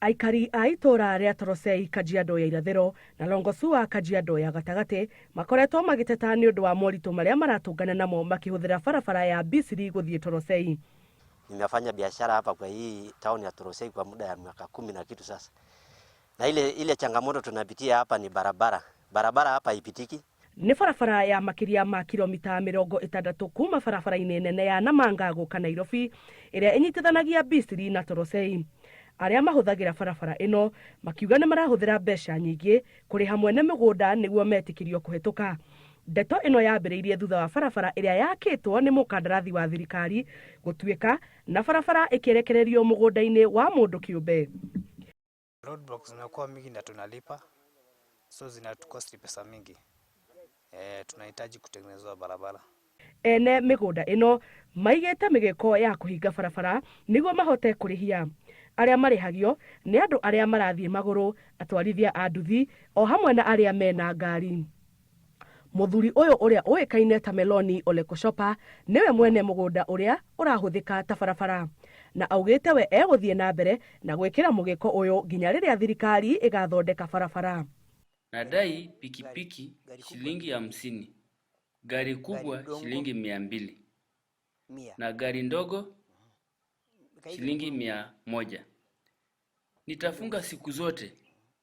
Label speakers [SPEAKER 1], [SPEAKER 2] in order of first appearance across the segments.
[SPEAKER 1] Aikari a itũũra rĩa Torosei, Kajiado ya Irathĩro, na Longosua, Kajiado ya Gatagatĩ, makoretwo magĩteta nĩ ũndũ wa moritũ marĩa maratũngana namo makĩhũthĩra barabara ya Bisiri gũthiĩ Torosei.
[SPEAKER 2] Nimefanya biashara hapa kwa hii town ya Torosei kwa muda ya miaka 10 na kitu sasa, na ile ile changamoto tunapitia hapa ni barabara. Barabara hapa haipitiki.
[SPEAKER 1] Nĩ barabara ya makĩria ma kilomita 60 kuma barabara-inĩ nene ya Namanga gũka Nairobi, ĩrĩa ĩnyitithanagia Bisiri na Torosei. Arĩa mahũthagĩra barabara ĩno makiuga nĩ marahũthĩra mbeca nyingĩ kũrĩha mwene mĩgũnda nĩguo metĩkĩrio kũhĩtũka. Ndeto ĩno yambĩrĩirie thutha wa barabara ĩrĩa yakĩtwo nĩ mũkandarathi wa thirikari gũtuĩka na barabara ĩkĩrekererio mũgũnda-inĩ wa mũndũ kĩũmbe.
[SPEAKER 3] Roadblocks zimekuwa mingi na tunalipa, so zinatucost pesa mingi. Tunahitaji kutengenezewa barabara.
[SPEAKER 1] Ene mĩgũnda ĩno maigĩte mĩgĩko ya kũhinga barabara nĩguo mahote kũrĩhia. Arĩa marĩhagio nĩ andũ arĩa marathiĩ magũrũ, atwarithia a nduthi o hamwe na arĩa mena ngari. Mũthuri ũyũ ũrĩa ũĩkaine ta Meloni Olekoshopa nĩwe mwene mũgũnda ũrĩa ũrahũthĩka ta barabara, na augĩte we egũthiĩ na mbere na gwĩkĩra mũgĩko ũyũ nginya rĩrĩa thirikari ĩgathondeka barabara.
[SPEAKER 4] Nadai pikipiki shilingi 50, gari kubwa shilingi 200 na gari ndogo shilingi 100. Nitafunga siku zote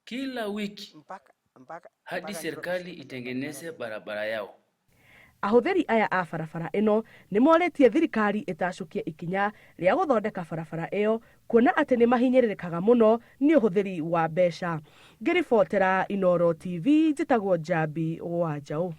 [SPEAKER 4] kila wiki hadi serikali itengeneze barabara yao.
[SPEAKER 1] Ahũthĩri aya a barabara ĩno nĩ morĩtie thirikari ĩtacũkie ikinya rĩa gũthondeka barabara ĩyo, kuona atĩ nĩ mahinyĩrĩrĩkaga mũno nĩ ũhũthĩri wa mbeca. Ngĩribotera Inooro TV, njĩtagwo Njambi wa Njaũ.